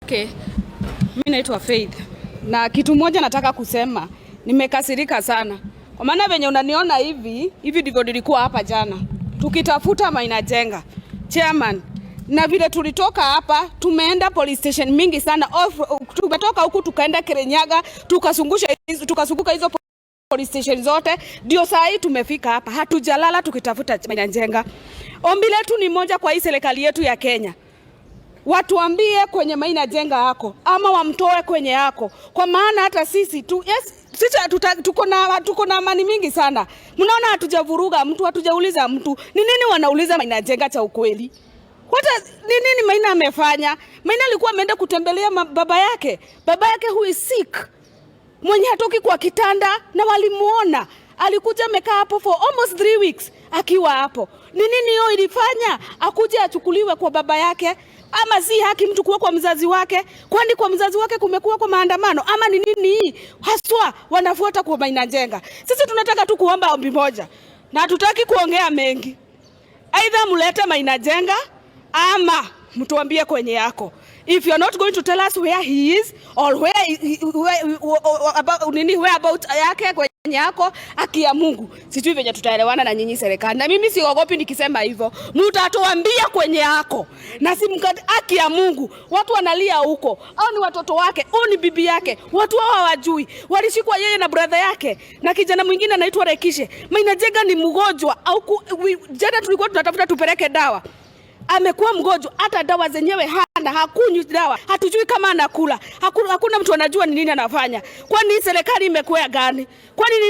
Okay. Mimi naitwa Faith na kitu moja nataka kusema, nimekasirika sana kwa maana venye unaniona hivi hivi ndivyo nilikuwa hapa jana tukitafuta Maina Njenga chairman, na vile tulitoka hapa tumeenda police station mingi sana off, tumetoka huku tukaenda Kirinyaga, tukazunguka hizo police station zote, ndio saa hii tumefika hapa, hatujalala tukitafuta Maina Njenga. Ombi letu ni moja kwa hii serikali yetu ya Kenya, watuambie kwenye Maina Njenga yako ama wamtoe kwenye yako, kwa maana hata sisi tu, yes, sisi tuko na amani mingi sana. Mnaona hatujavuruga mtu, hatujauliza mtu. Ni nini wanauliza Maina Njenga cha ukweli? Ni nini Maina amefanya? Maina alikuwa ameenda kutembelea baba yake, baba yake who is sick, mwenye hatoki kwa kitanda, na walimuona alikuja amekaa hapo for almost 3 weeks akiwa hapo. Ni nini hiyo ilifanya akuje achukuliwe kwa baba yake? Ama si haki mtu kuwa kwa mzazi wake? Kwani kwa mzazi wake kumekuwa kwa maandamano ama ni nini hii haswa wanafuata kwa Maina Njenga? Sisi tunataka tu kuomba ombi moja na hatutaki kuongea mengi. Aidha mlete Maina Njenga ama mtuambie kwenye yako. If you are not going to tell us where he is or where about, nini, where about yake, kwenye yako, haki ya Mungu, sijui venye tutaelewana na nyinyi serikali. Na mimi siogopi nikisema hivyo, mtatuambia kwenye yako na si haki ya Mungu. Watu wanalia huko, au ni watoto wake, au ni bibi yake, watu hao hawajui. Walishikwa yeye na brother yake na kijana mwingine anaitwa Rekishe. Maina Njenga ni mgonjwa au jana tulikuwa tunatafuta tupeleke dawa, amekuwa mgonjwa, hata dawa zenyewe hana, hakunywi dawa, hatujui kama anakula. Hakuna mtu anajua ni nini anafanya. Kwani serikali imekuwa gani? Kwani ni